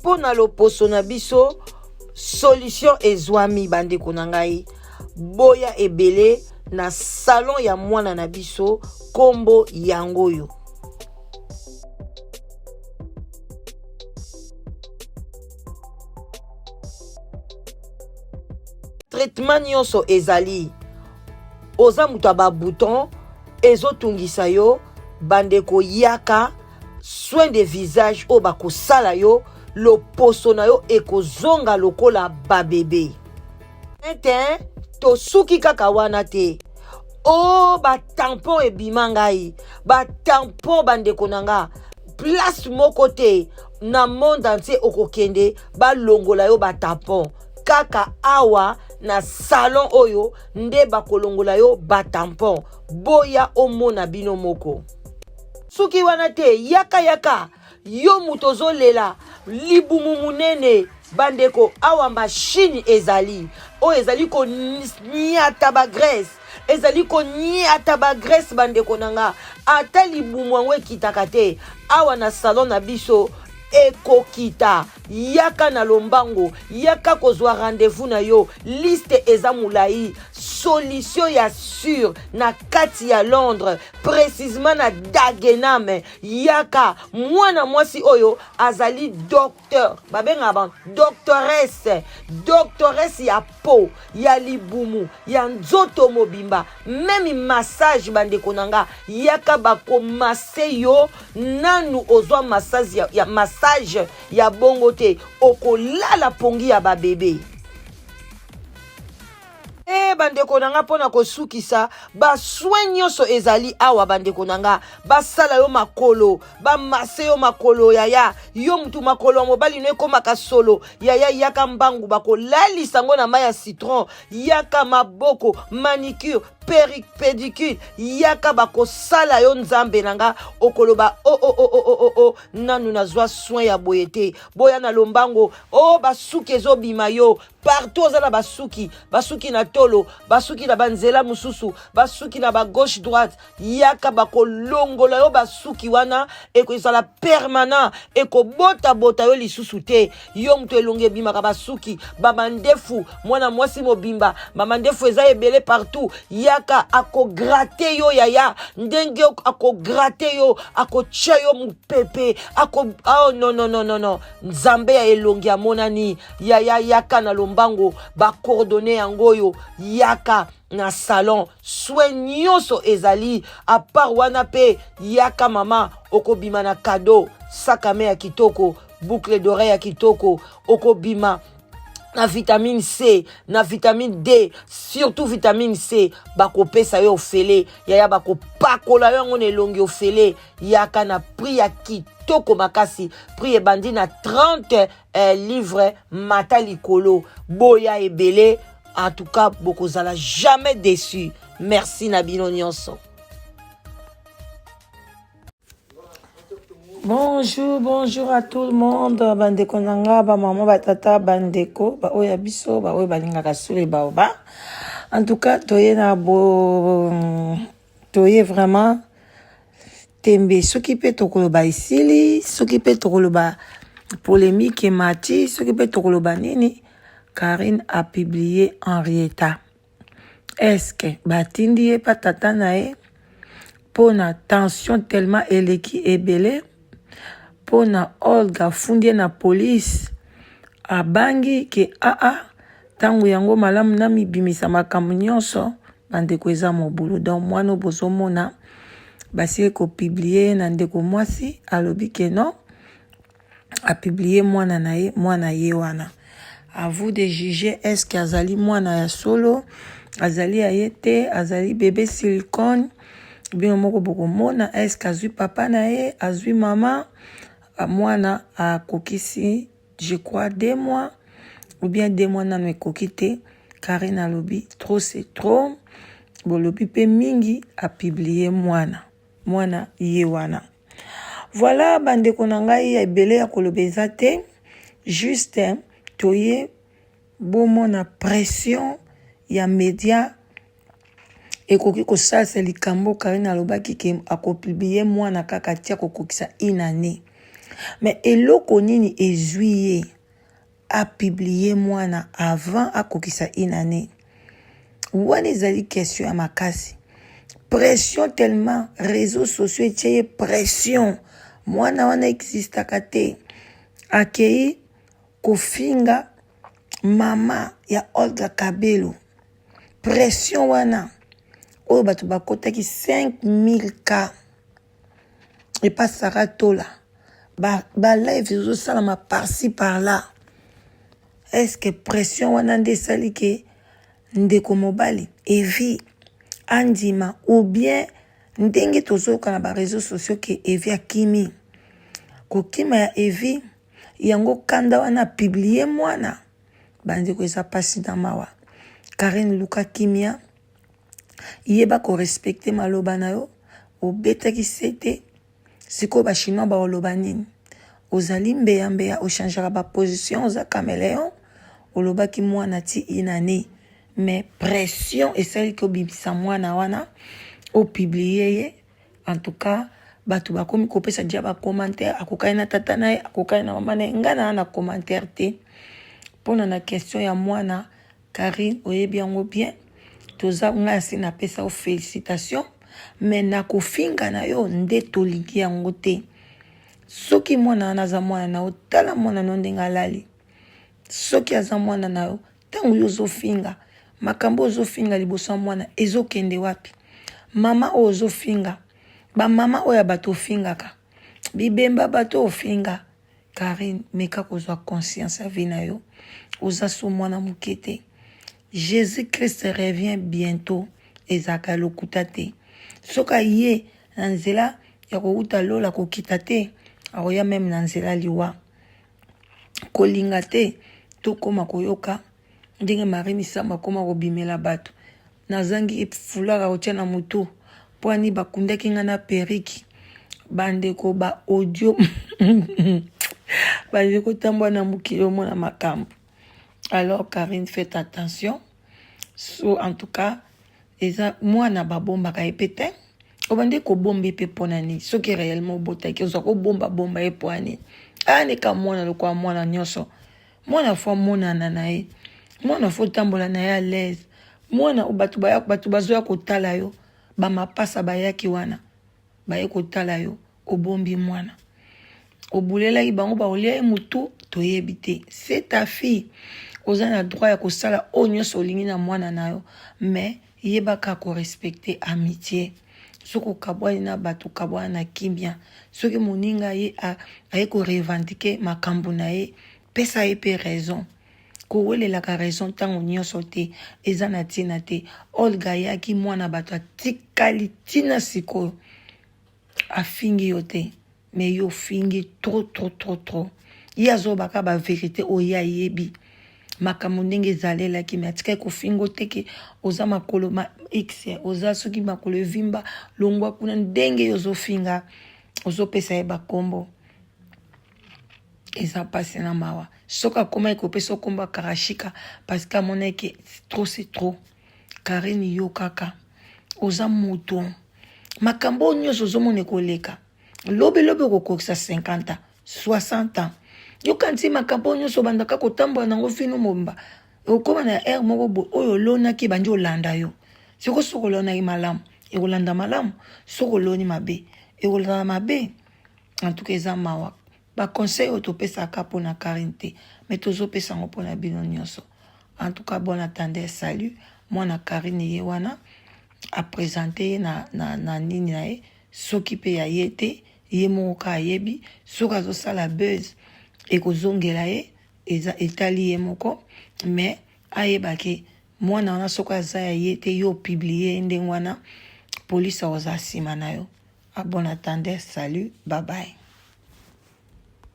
Mpo na loposo na biso solution ezwami bandeko na ngai boya ebele na salon ya mwana na biso kombo yango oyo. Traitement nyonso ezali oza moto ya babouton ezotungisa yo bandeko yaka soin de visage oyo bakosala yo loposo na yo ekozonga lokola babebe ete tosuki kaka wana te o oh, batampon ebima ngai batampon bandeko na nga place moko te na monde entier okokende balongola yo batampon kaka awa na salon oyo nde bakolongola yo batampon boya omona bino moko Suki wana te yaka yaka yo moto ozolela libumu munene bandeko awa mashine ezali oyo ezali koniata bagrese ezali koniata bagrese bandeko na nga ata libumu yango ekitaka te awa na salon na biso ekokita yaka na lombango yaka kozwa rendez-vous na yo liste eza molai solution ya sur na kati ya londres precisement na Dagenham yaka mwana mwasi oyo azali docteur babengaka ba doctoresse doctoresse ya po ya libumu ya nzoto mobimba meme massage bandeko na nga yaka bakomase yo nanu ozwa massage ya, ya massage ya bongo te okolala pongi ya babebe E bandeko na nga mpo na kosukisa basoin nyonso ezali awa bandeko na nga basala yo makolo bamase yo makolo yaya yo mutu makolo ya mobali no ekomaka solo yaya yaka mbangu bakolalisa yango na mai ya citron yaka maboko manicure pédicure yaka bakosala yo nzambe na nga okoloba o oh, o oh, o oh, o o o o nanu nazwa soin ya boye te boya na lombango o oh, basuki ezobima yo partout oza na basuki basuki na tolo basuki na banzela mosusu basuki na bagauche droite yaka bakolongola yo basuki wana ekozala permanent ekobotabota yo lisusu te yo moto elongi ebimaka basuki bamandefu mwana mwasi mobimba bamandefu eza ebele partout yaka akograte yo yaya ndenge akograte yo akotya yo mopepe ako oh, non non non non non nzambe ya elongi amonani yaya yaka na lombango bacoordonne yango oyo yaka na salon soin nyonso ezali apart wana mpe yaka mama okobima na kado sakame ya kitoko boucle d'oreille ya kitoko okobima na vitamine C na vitamine D surtout vitamine C bakopesa yo ofele yaya bakopakola yo yango na elongi ofele yaka na prix ya kitoko makasi prix ebandi na 30 eh, livre mata likolo boya ebele en tout cas bokozala jamais déçu merci na bino nyonso. Bonjour, bonjour à tout le monde. Bandeko na nga, ba maman, ba tata, bandeko, ba oyo ya biso, ba oyo balingaka suri baoba. En tout cas, toye na bo toye vraiment tembe soki mpe tokoloba esili, soki mpe tokoloba polemique emati, soki mpe tokoloba nini, Carine a publié Henrietta. Est-ce que batindi ye pa tata na ye mpo na tension tellement eleki ebele mpo na Olga afundi ye na police abangi ke aa ah, ntango yango malamu namibimisa makambo nyonso bandeko eza mobulu donc mwana oyo bozomona basili kopiblie ye na ndeko mwasi alobi ke non a publier mwana na ye mwana ye wana à vous de juger est ce que azali mwana ya solo azali ya ye te azali bebe silicone bino moko bokomona est ce que azwi papa na ye azwi mama mwana akokisi je crois deux mois ou bien deux mois nano ekoki te Karine alobi trop c'est trop bolobi mpe mingi apublie mwana mwana ye wana. Voilà bandeko na ngai, ebele ya koloba eza te, juste toye bomona pression ya media ekoki kosalisa likambo. Karine alobaki ke akopublier mwana kaka ti akokokisa une année, mais eloko nini ezwi ye apublier mwana avant akokisa une année wana? Ezali question ya makasi. Pression tellement réseaux sociaux etie ye pression, mwana wana existaka te. Akei kofinga mama ya Olga Kabelo. Pression wana oyo bato bakotaki 5000 ka epa Sara Tola, balive ezosalama par-ci par-là. Est-ce pression wana nde esali ke ndeko mobali Evi andima, ou bien ndenge tozoyoka na baréseaux sociaux ke Evi akimi? Kokima ya Evi yango, kanda wana apublier mwana. Bandeko, eza mpasi na mawa. Karine, luka kimia, yeba korespecter maloba na yo. Obetaki se te, sikoyo bachinois baoloba nini? Ozali mbeyambeya, ochangeaka baposition, oza caméléon. Olobaki mwana ti une année, mais pression esaliki obimisa mwana wana, opublier ye. En tout cas, bato bakomi kopesa dia bacommentaire: akokani na tata na ye, akokani na mama na ye. Ngai naa na commentaire te mpona na question ya mwana. Karine, oyebi yango bien, toza ngai asi napesa yo félicitation, mais na kofinga na yo nde tolingi yango te. Soki mwana wana aza mwana na yo, tala mwana na yo ndenge alali. Soki aza mwana na yo, ntango yo ozofinga, makambo ozofinga liboso ya mwana ezokende wapi? Mama oyo ozofinga, bamama oyo ya bato ofingaka, bibemba bato ofinga. Karine, meka kozwa conscience ya vie na yo. Oza so mwana moke te. Jésus Christ revient bientôt, ezalaka lokuta te. Soki aye na nzela ya kowuta lola kokita te, akoya même na nzela liwa. Kolinga te tokóma koyoka ndenge Marie Misambo akóma kobimela bato: "Nazangi foulard kotia na motu mpo ani bakundaki ngai na perruque." Bandeko, ba audio bandeko, tambwa na mokili, omona makambo. Alors Karine, faites attention. So en tout cas, eza mwana babombaka ye mpe te. Obandi kobomba ye mpe mpona nini? Soki réellement obotaki, ozwa kobombabomba ye mpo ani? Anika mwana lokola mwana nyonso. Mwana faut amonana na ye, mwana faut otambola na ye à l'aise. Mwana, bato bazoya kotala yo, bamapasa bayaki wana, baye kotala yo, obombi mwana, obulelaki bango, baolia ye motu, toyebi te. C'est ta fille, oza na droit ya kosala oyo nyonso olingi na mwana na yo, mais yebaka korespecter amitié. Soki okabwani na bato, okabwana na kimia. Soki moninga ye aye korevendiquer makambo na ye, pesa ye mpe raison. Kowelelaka raison ntango nyonso te, eza na ntina te. Olga ayaki mwana bato, atikali ntina sikoyo afingi yo te, mais yo ofingi trop, trop, trop, trop. Ye azobaka bavérité oyo ye ayebi makambo ndenge ezalelaki, mais atikaki kofinga teke oza makolo ma x, oza soki makolo evimba, longwa kuna. Ndenge yo ozofinga, ozopesa ye bakombo, eza mpasi na mawa. Soki akomaki kopesa okombo akarashika, parce que amonaki trop, c'est trop. Karine, yo kaka oza moto, makambo oyo nyonso ozomona ekoleka. Lobilobi okokokisa 50 ans, 60 ans. Yokanisi makambo oyo nyonso obandaka kotambola nango fino mobimba, okóma na aire moko boye oyo olonaki ebandi olanda yo. Siko soki olonaki malamu, ekolanda malamu. Soki oloni mabe, ekolanda mabe. En tout cas, eza mawa. Baconseil oyo topesaka mpona Karine te, mais tozopesa yango mpona bino nyonso. En tout cas, bon attendez, salut. Mwana Karine ye wana, aprésenter ye na nini na ye. Soki mpe ya ye te, ye moko ka ayebi. Soki azosala buzz, ekozongela ye, eza etali ye moko. Mais ayebake mwana wana, soki aza ya ye te, yo opublier ye ndenge wana, polise akozala nsima na yo. À bon entendeur, salut, bye bye.